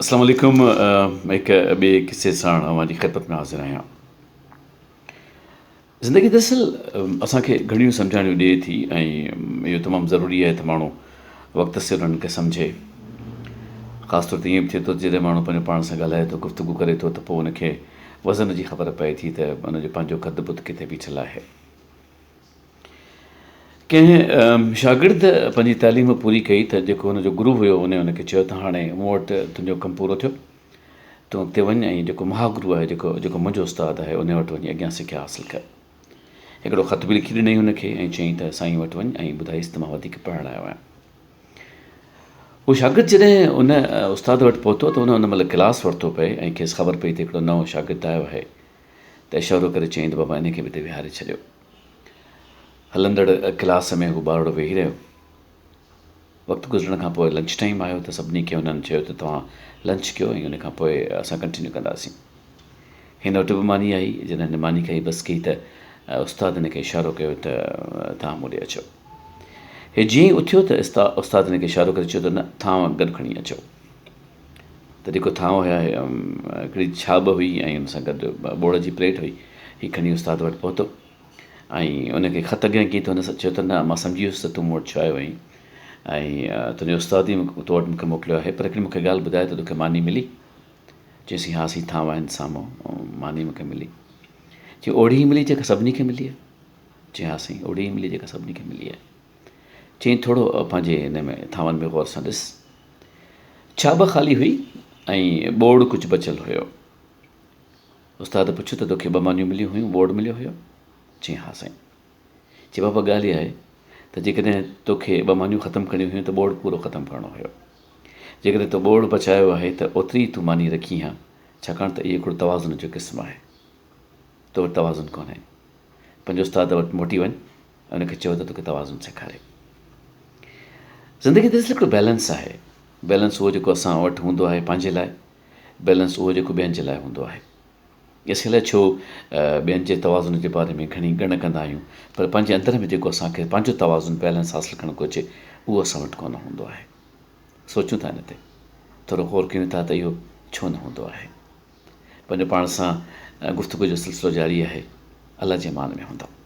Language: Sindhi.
اسلام عليڪم هڪ ٻئي قصي ساڻ اوهان جي خدمت ۾ حاضر آهيان. زندگي دراصل اسان کي گهڻيون سمجهاڻيون ڏئي ٿي ۽ اهو تمام ضروري آهي ته ماڻهو وقت سر انهن کي سمجهي. خاص طور تي ائين به ٿئي ٿو جڏهن ماڻهو پنهنجو پاڻ سان ڳالهائي ٿو گفتگو ڪري ٿو ته پوء ان کي وزن جي خبر پئي ٿي ته ان جو پنهنجو قد بت ڪٿي بيٺل آهي. ڪنهن شاگرد پنهنجي تعليم پوري ڪئي ته جيڪو هن جو گرو هيو ان هن کي چيو ته هاڻي مون وٽ تنهنجو ڪم پورو ٿيو تون اڳتي وڃ ۽ جيڪو مها گرو آهي جيڪو جيڪو منهنجو استاد آهي ان وٽ وڃي اڳيان سکيا حاصل ڪر. هڪڙو خط به لکي ڏنائين هن کي ۽ چيائين ته سائين وٽ وڃ ۽ ٻڌائيس ته مان وڌيڪ پڙهڻ آيو آهيان. هو شاگرد جڏهن ان استاد وٽ پهتو ته ان ان مهل ڪلاس ورتو پئي ۽ کيس خبر پئي ته هڪڙو نئون شاگرد آيو آهي ته اشارو ڪري چيائين ته بابا ان کي به هتي ويهاري ڇڏيو. هلندڙ ڪلاس ۾ هو ٻارڙو ويهي رهيو. وقت گذرڻ کان پوء لنچ ٽائيم آيو ته سڀني کي هنن چيو ته توهان لنچ ڪيو ۽ ان کان پوء اسان ڪنٽينيو ڪنداسين. هن وٽ به ماني آئي، جڏهن هن ماني کائي بس ڪئي ته استاد هن کي اشارو ڪيو ته توهان مون ڏي اچو. هي جيئن ئي اٿيو ته استاد هن کي اشارو ڪري چيو ته نه ٿانء گڏ کڻي اچو. ته جيڪو ٿانء هيا هڪڙي ڇاٻ هئي ۽ ان سان گڏ ٻوڙ جي پليٽ هئي. هي کڻي استاد وٽ پهتو. ۽ ان کي خط اڳيان ڪيائين ته هن چيو ته نه مان سمجهي ويس ته تون مون وٽ ڇو آيو آهين ۽ تنهنجي استاد ئي تو وٽ مون کي موڪليو آهي پر هڪڙي مون کي ڳالهه ٻڌاء ته توکي ماني ملي؟ چيس ها سائين ٿانو آهن سامهون ماني مون کي ملي. چي اوڙي ئي ملي جيڪا سڀني کي ملي آهي؟ چي ها سائين اوڙي ئي ملي جيڪا سڀني کي ملي آهي. چيائين ٿورو پنهنجي هن ۾ ٿانون ۾ غور سان ڏس. ڇاٻ خالي هئي ۽ ٻوڙ ڪجهه بچيل هيو. استاد پڇيو ته توکي ٻه مانيون مليون هيون، ٻوڙ مليو هيو؟ چيائين ها سائين. چي بابا ڳالهه اها آهي ته جيڪڏهن توکي ٻه مانيون ختم ڪرڻيون هيون ته ٻوڙ پورو ختم ڪرڻو هيو. جيڪڏهن تو ٻوڙ بچايو آهي ته اوتري ئي تون ماني رکين ها، ڇاڪاڻ ته اهو هڪڙو توازن جو قسم آهي. تو وٽ توازن ڪونهي. پنهنجي استاد وٽ موٽي وڃ ۽ ان کي چئو ته توکي توازن سيکاري. زندگي دراصل هڪڙو بيلنس آهي. بيلنس اهو جيڪو اسان وٽ هوندو آهي پنهنجي لاء. بيلنس اهو جيڪو ٻين جي لاء هوندو آهي. اسين الائي ڇو ٻين جي توازن جي باري ۾ گهڻي ڳڻ ڪندا آهيون پر پنهنجي اندر ۾ جيڪو اسان کي پنهنجو توازن بيلنس حاصل ڪرڻ گهرجي اهو اسان وٽ ڪونه هوندو آهي. سوچون ٿا ان تي ٿورو غور ڪيون ٿا ته اهو ڇو نه هوندو آهي. پنهنجو پاڻ سان گفتگو جو سلسلو جاري آهي. الله جي امان ۾ هوندا.